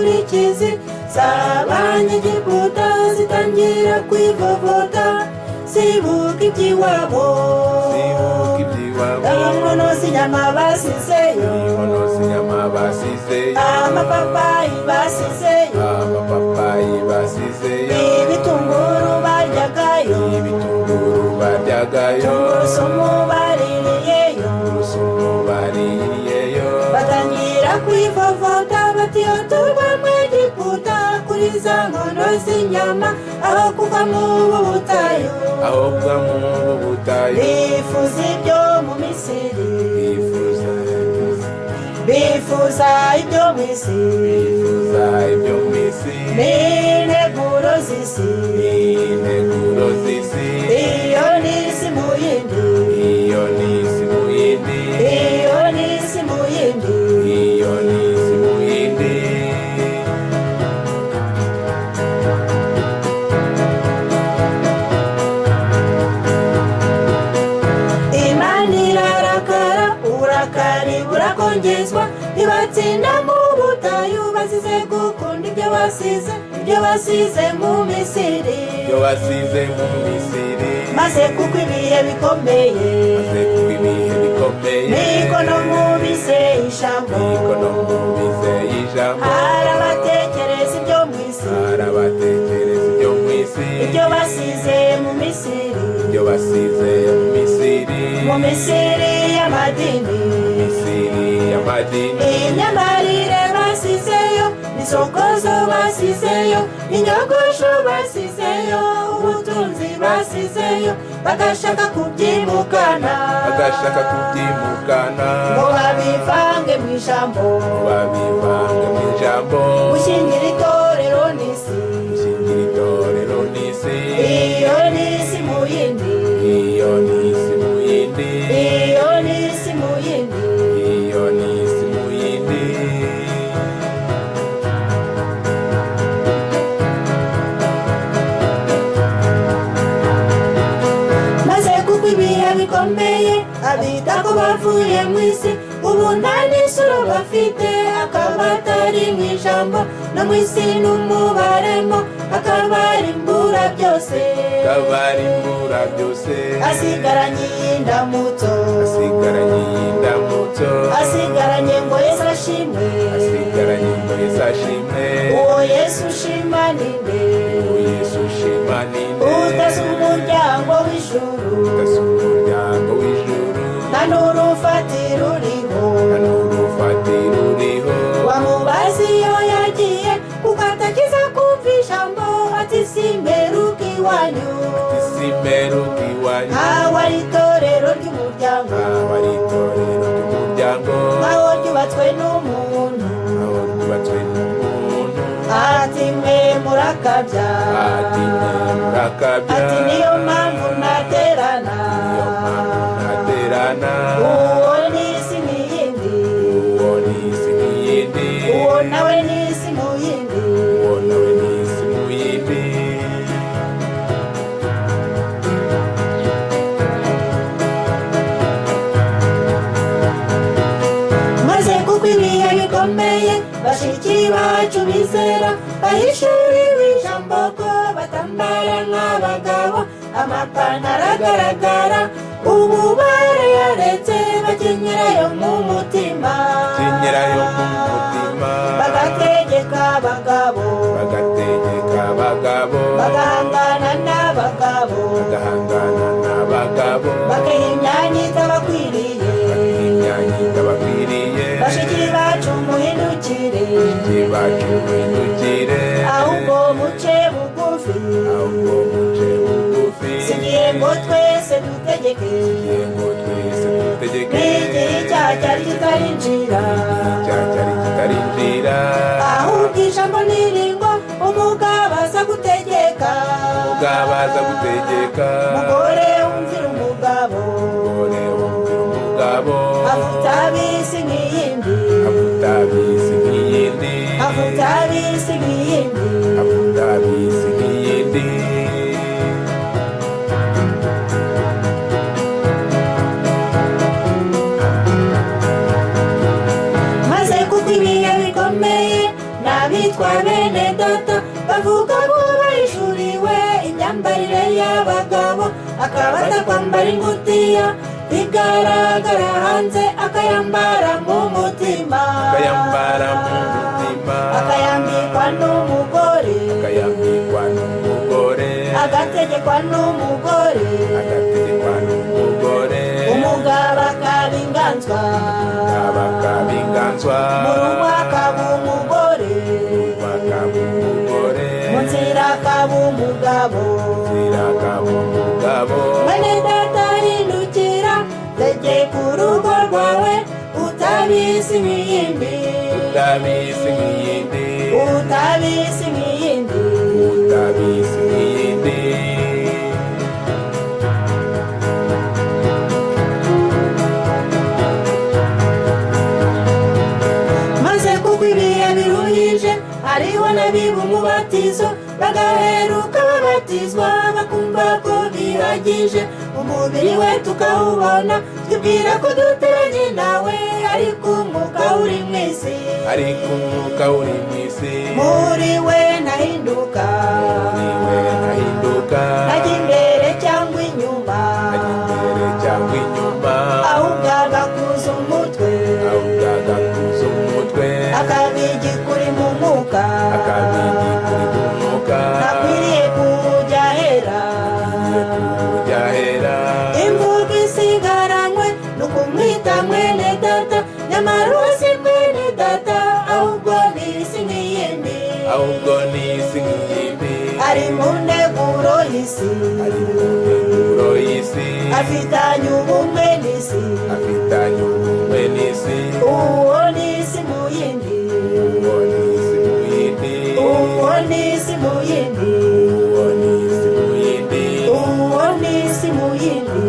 inkurikizi z'Abanyegiputa zitangira kwivovota, zibuka iby'iwabo. Zibuka iby'iwabo. Inkono z'inyama basizeyo. Inkono z'inyama basizeyo. Amapapayi basizeyo. Amapapayi basizeyo. Ibitunguru baryagayo. Ibitunguru baryagayo. Tungurusumu baririyeyo. Tungurusumu baririyeyo. Batangira kwivovota bati: "Iyo tuba mu Egiputa kuri za nkono z'inyama, aho kuva mu butayu." Aho kuva mu butayu. Bifuza ibyo mu Misiri. Bifuza. Bifuza ibyo mu isi. Bifuza ibyo mu isi. N'integuro z'isi. N'integuro z'isi. Iyo ni isi mu yindi. Iyo ni isi mu yindi. Iyo ni isi mu yindi. Iyo ni isi mu yindi. Imana irarakara, uburakari burakongezwa, ntibatsinda mu butayu, bazize gukunda ibyo basize, ibyo basize mu Misiri. Ibyo basize mu Misiri. Maze kuko ibihe bikomeye, Maze kuko ibihe bikomeye, niko no mu bizeye ijambo, niko no mu bizeye ijambo, hari abatekereza ibyo mu isi, hari abatekereza ibyo mu isi, ibyo basize mu Misiri, ibyo basize mu Misiri, mu Misiri y'amadini, Misiri y'amadini, imyambarire basizeyo, isokozo basizeyo, inyogosho basizeyo, ubutunzi basizeyo, bagashaka kubyimukana, bagashaka kubyimukana, ngo babivange mu ijambo, babivange mu ijambo. Gushyingira itorero n'isi. Gushyingira itorero n'isi. Iyo ni isi mu yindi. Iyo ni isi mu yindi. Iyo ni isi mu yindi. Iyo ni isi mu yindi. Maze kuko ibihe bikomeye, abita ko bavuye mu isi, ubu nta n'isura bafite, akaba atari mu ijambo no mu isi n'umubaremo, akaba ari imbura byose. Kabari imbura byose. Asigaranye iy'indamutso. Asigaranye indamutso. Asigaranye ngo Yesu ashimwe. Asigaranye ngo Yesu ashimwe. Uwo Yesu ushima ni nde? Uwo Yesu ushima ni nde? Utasi umuryango w'ijuru. Utasi umuryango w'ijuru. Nta n'urufatiro uriho. Nta n'urufatiro uriho. Wamubaza iyo yagiye, kuko atakiza kumva ijambo, ati: "Simperuka iwanyu." Ati: "Simperuka iwanyu." Nkaho ari itorero ry'umuryango. Nkaho ari itorero ry'umuryango. Nkaho ryubatswe n'umuntu. Nkaho ryubatswe n'umuntu. Ati: "Mwe murakabya." Ati: "Mwe murakabya." Ati: "Niyo mpamvu ntaterana." Niyo mpamvu ntaterana. Uwo ni isi n'iyindi. Uwo ni isi n'iyindi. Uwo nawe ni isi mu yindi. Uwo nawe ni isi mu yindi. Maze kuko ibihe bikomeye, bashiki bacu bizera bahishuriwe ijambo ko batambara nk'abagabo, amapantaro agaragara, ubu barayaretse, bakenyerayo mu mutima. Kenyerayo mu mutima. Bagategeka abagabo. Bagategeka abagabo. Bagahangana n'abagabo. Bagahangana n'abagabo. Bakaha imyanya itabakwiriye. Imyanya itabakwiriye. Bashiki bacu, muhindukire. Bashiki bacu, muhindukire. Ahubwo muce bugufi. Ahubwo muce bugufi. Si igihe ngo twese dutegeke. Igihe ngo twese dutegeke. N'igihe icyaha cyari kitarinjira. Icyaha cyari kitarinjira. Ahubwo ijambo niringwa: umugabo aza gutegeka. Umugabo aza gutegeka. Umugore wumvira umugabo. Umugore wumvira umugabo. Avuta ab'isi nk'iyindi. Avuta ab'isi nk'iyindi. Avuta ab'isi nk'iyindi. Avuta ab'isi nk'iyindi. Maze kuko ibihe bikomeye. N'abitwa bene data bavuga ko bayishuriwe imyambarire y'abagabo, akaba atakwambara ingutiya bigaragara hanze, akayambara mu mutima, Akayambara mu mutima, akayambikwa n'umugore, akayambikwa n'umugore, agategekwa n'umugore, agategekwa n'umugore, umugabo akaba inganzwa, akaba inganzwa, mu rugo akaba umugore, akaba umugore, mu nzira akaba umugabo, nzira akaba umugabo. Mwene data, hindukira, tegeka urugo rwawe, utabizi nk'iyindi, Utabizi nk'iyindi, utabizi nk'iyindi, utabizi nk'iyindi. Maze kuko ibihe biruhije, hariho n'abiba umubatizo, bagaheruka babatizwa bakumva ko bihagije. Umubiri we tukawubona twibwira ko duteranye nawe, ariko umwuka uri mu isi, Ariko umwuka uri mu isi, muri we ntahinduka, muri we ntahinduka, ntajya imbere cyangwa inyuma, ajya imbere cyangwa inyuma, ahubwo agakuza umutwe, ahubwo agakuza umutwe, akaba igikuri mu mwuka, akaba igikuri mu mwuka, ntakwiriye kujya ahera, agiye kujya ahera. Imvugo isigaranywe ni ukumwita mwene data, nyamara uwo si mwene data, ahubwo ni isi nk'iyindi, Ahubwo ni isi nk'iyindi, ari mu nteguro y'isi, ari mu nteguro y'isi, afitanye ubumwe n'isi, afitanye ubumwe n'isi, uwo ni isi mu yindi, uwo ni isi mu yindi, uwo ni isi mu yindi, uwo ni isi mu yindi, uwo ni isi mu yindi.